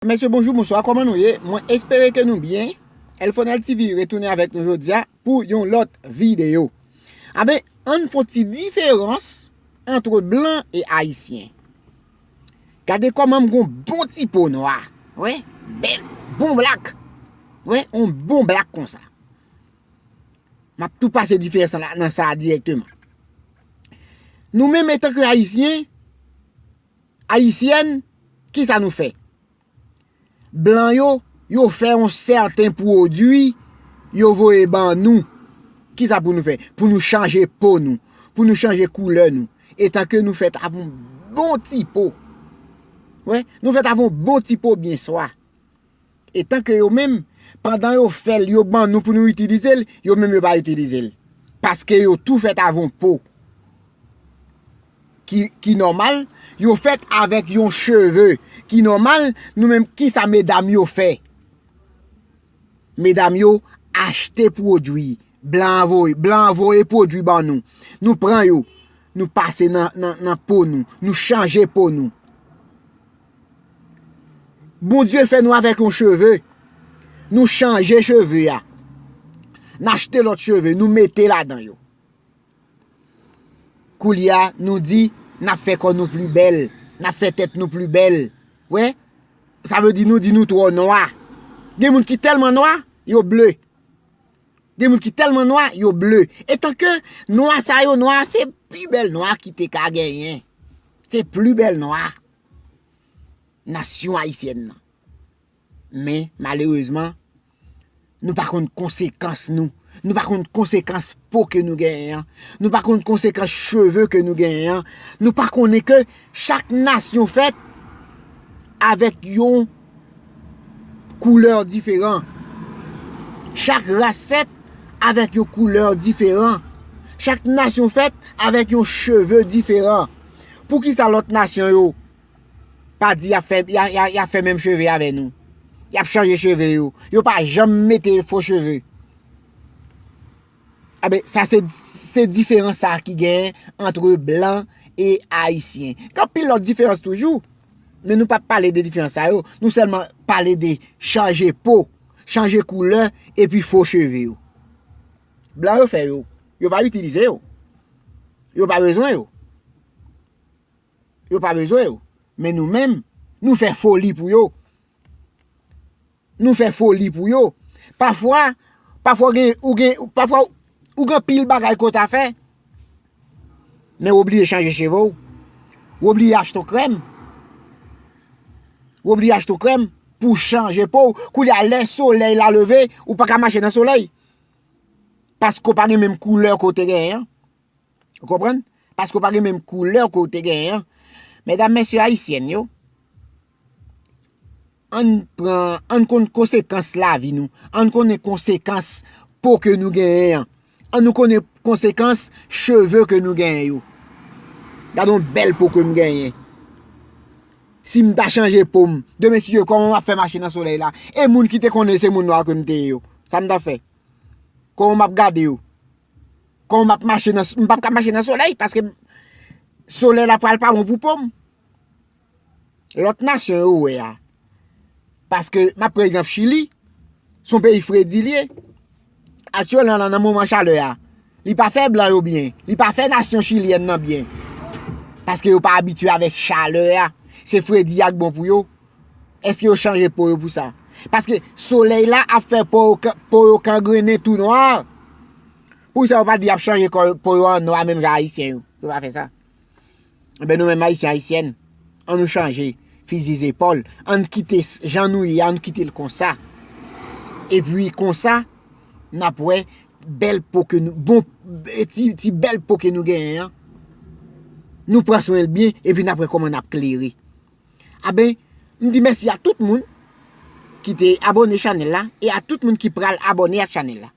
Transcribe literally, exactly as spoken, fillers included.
Mesye, bonjou, bonswa, kòman nou ye? Mwen espere ke nou byen. Elfonel T V retounen avèk nou jodi a pou yon lòt videyo. Aben, ann fè yon ti diferans ant blan e ayisyen. Gade kòman m gon bon ti po nwa. Wi, bèl, bon blak. Wi, yon bon blak konsa. M ap tou pase diferans lan nan sa a dirèkteman. Nou menm, etanke ayisyen, ayisyèn, kisa nou fè? Blan yo, yo fè yon sèten pwodui, yo voye ban nou. Kisa pou nou fè? Pou nou chanje po nou, pou nou chanje koulè nou. Etanke nou fèt avè yon bon ti po. Wi, nou fèt avè yon bon ti po byen swa. Etanke yo menm, pandan yo fè l, yo ban nou pou nou itilize l, yo menm yo pa itilize l. Paske yo tou fèt avè yon po ki, ki nòmal, yo fèt avèk yon cheve ki nòmal, nou menm, kisa medam yo fè? Medam yo achte pwodui, blan an voye, blan an voye pwodui ban nou. Nou pran yo, nou pase nan, nan, nan po nou, nou chanje po nou. Bondye fè nou avèk yon cheve. Nou chanje cheve a. N achte lòt cheve, nou mete ladan yo. Koulye a, nou di, n ap fè kò nou pli bèl, n ap fè tèt nou pli bèl. Wè, sa vle di nou di nou twò nwa. Gen moun ki tèlman nwa, yo ble. Gen moun ki tèlman nwa, yo ble. Etanke nwa sa yo nwa, se pi bèl nwa ki te ka genyen. Se pli bèl nwa nasyon ayisyèn nan. Men, malerezman, nou pa konn konsekans nou. Nou pa konn konsekans po ke nou genyen an. Nou pa konn konsekans cheve ke nou genyen an. Nou pa konnen ke chak nasyon fèt avèk yon koulè diferan. Chak ras fèt avèk yon koulè diferan. Chak nasyon fèt avèk yon cheve diferan. Poukisa lòt nasyon yo pa di y ap fè, y a, y a, y ap fè menm cheve avè nou? Y ap chanje cheve yo. Yo pa janm mete fo cheve. Aben, sa se, se diferans sa ki genyen ant blan e ayisyen. Gen anpil lòt diferans toujou, men nou p ap pale de diferans sa yo. Nou sèlman pale de chanje po, chanje koulè, epi fo cheve yo. Blan yo fè yo. Yo pa itilize yo. Yo pa bezwen yo. Yo pa bezwen yo. Men nou menm, nou fè foli pou yo. Nou fè foli pou yo. Pafwa, pafwa gen, ou gen, pafwa ou gen pil bagay ke w ta fè. Men w obliye chanje cheve w. W obliye achte yon krèm. W obliye achte yon krèm pou w chanje po w. Koulye a, lè solèy la leve, ou pa ka mache nan solèy. Paske w pa gen menm koulè ke w te genyen an. Ou konprann? Paske w pa gen menm koulè ke w te genyen an. Medam, mesye ayisyèn yo, ann pran, ann konn konsekans lavi nou. Ann konnen konsekans po ke nou genyen an. Ann nou konnen konsekans cheve ke nou genyen yo. Gade yon bèl po ke m genyen. Si m ta chanje po m, demen, si Dye, kòman m ap fè mache nan solèy la? E moun ki te konnen se moun nwa ke m te ye yo, sa m t ap fè? Kòman m ap gade yo? Kòman m ap mache nan, m p ap ka mache nan solèy, paske solèy la pral pa bon pou po m. Lòt nasyon yo wè a. Paske m ap pran egzanp Chili, se yon peyi fredi li ye. Aktyèlman la, nan moman chalè a, li pa fè blan yo byen, li pa fè nasyon chilyèn nan byen. Paske yo pa abitye avèk chalè a. Se fredi a k bon pou yo. Èske yo chanje po yo pou sa? Paske solèy la ap fè po yo ka-, po yo kangrennen tou nwa. Poukisa yo pa di y ap chanje kò-, po yo an nwa menm jan ayisyen yo? Yo pa fè sa. Enben, nou menm ayisyen, ayisyèn, ann nou chanje fizi zepòl. Ann kite s-, jan nou ye a, ann kite l konsa. Epi konsa, n ap wè bèl po ke nou, bon, ti, ti bèl po ke nou genyen an. Nou pran swen l byen, epi n ap wè kòman n ap klere. Aben, m di mèsi a tout moun ki te abòne chanèl la e a tout moun ki pral abòne ak chanèl la.